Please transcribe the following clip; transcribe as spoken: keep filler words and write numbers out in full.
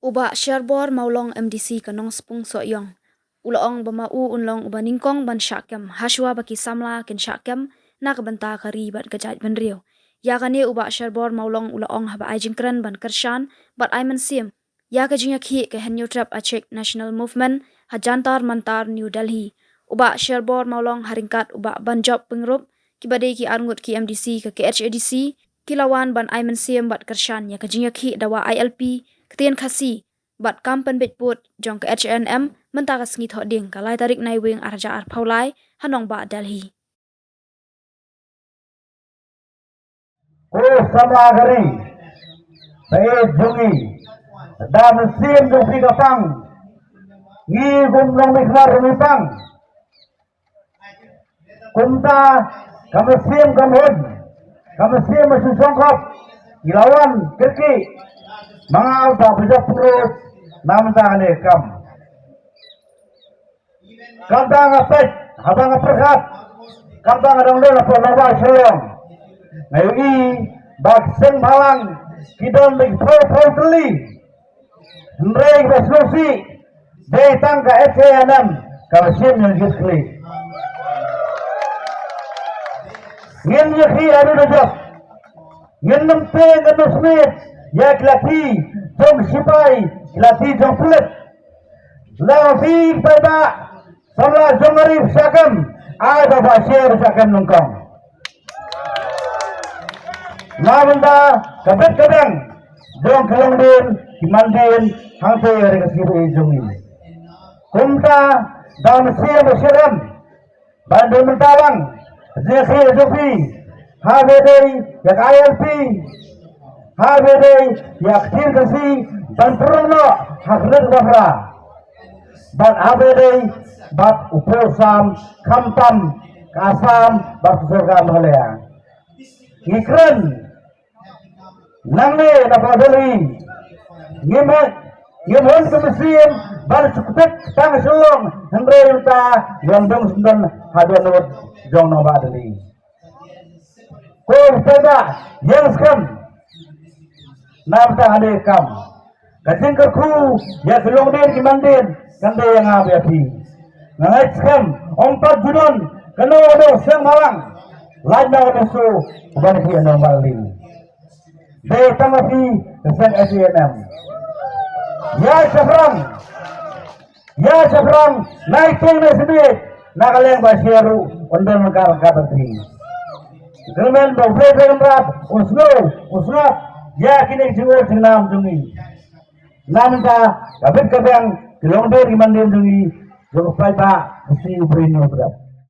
U Bah Sherbor Mawlong, M D C ka Nongspung Sohiong, u la ong ba ma u un long uba nyngkong ban shah kem hashwa ba ki samla kin shah kem na ka bynta ka ri bad ka jaitbynriew. Ïa kane u Bah Sherbor Mawlong u la ong haba ai jingkren ban kyrshan bad ai mynsiem ïa ka jingïakhih ka Hynñiewtrep Achik National Movement ha Jantar Mantar, New Delhi. U Bah Sherbor Mawlong ha ryngkat u Bah Banjop Pyngrope, kiba dei ki arngut ki M D C ka K H A D C, ki la wan ban ai mynsiem bad kyrshan ïa ka jingïakhih dawa I L P, ktien Khasi bad kam pynbeit pud jong ka H A N M mynta ka sngi Thohdieng ka lai tarik Naiwieng ar hajar arphew lai ha nongbah Delhi. Ko samla ka ri, ba ïeit jong ngi, da mynsiem jong phi ka pang, ngi kum nongmihkhmat ruh ngi pang. Kumta ka mynsiem ka mut, ka mynsiem ba shu shongkop, ngi la wan kyrkieh ma nga u Bah Banjop Pyngrope na mynta kane ka kam. Katba nga peit, haba nga pyrkhat, katba nga dang don hapoh nongbah Shillong, nga ïohi ba ki seng bhalang ki don da ki phew phew tylli. Hynrei ba sngewsih, dei tang ka H A N M kaba shim ïa ki khlieh. Ngin ïakhih haduh da jop. Ngin nym teh, ngin nym smiej ïa ki lathi jong ki shipai, ki lathi jong pulit. Lada phi paidbah samla jong ka ri shah kem, ai ba Bah Sher shah kem nyngkong. Na bynta ka bit ka biang jong ki longdien ki mandien hangtei ha ri ka sngi ba ïeit jong ngi. Kumta da mynsiem ba syriem, ban dei mynta lang jingïakhih jong phi, haba dei ïa ka I L P, haba dei ïa ka ktien Khasi ban pynrung noh ha ka ri ka bapra. Bad haba dei bad u phew sam, khamtam ka Assam bad ka sorkar Meghalaya. Ngi kren nangne na pdeng ri, ngim heh, ngim heh ka mynsiem ban shu kpit tang Shillong, hynrei mynta ïa ka dong syndon haduh nud jong nongbah Delhi. Ko paidbah, ïeng skhem. Na bynta kane ka kam, ka jingkyrkhu ïa ki longdien ki mandien kan dei ïa nga bad ïa phi. Nga ngeit skhem, ym pat ju don kano kano seng bhalang lait na ka mynsiem ban phi ïa nongbah Delhi. Dei tang ma phi ka seng H A N M. Ïa shaphrang, ïa shaphrang, nai teng nai smiej, na ka liang Bah Sher ruh un don ryngkat ryngkat bad phi. Kyrmen ba U Blei Trai Kynrad un sngew, un sngap ïa kine ki jingïeit jingnam jong ngi. Na bynta ka bit ka biang ki longdien ki mandien jong ngi, jong u paidbah, ka sngi u briew u briew.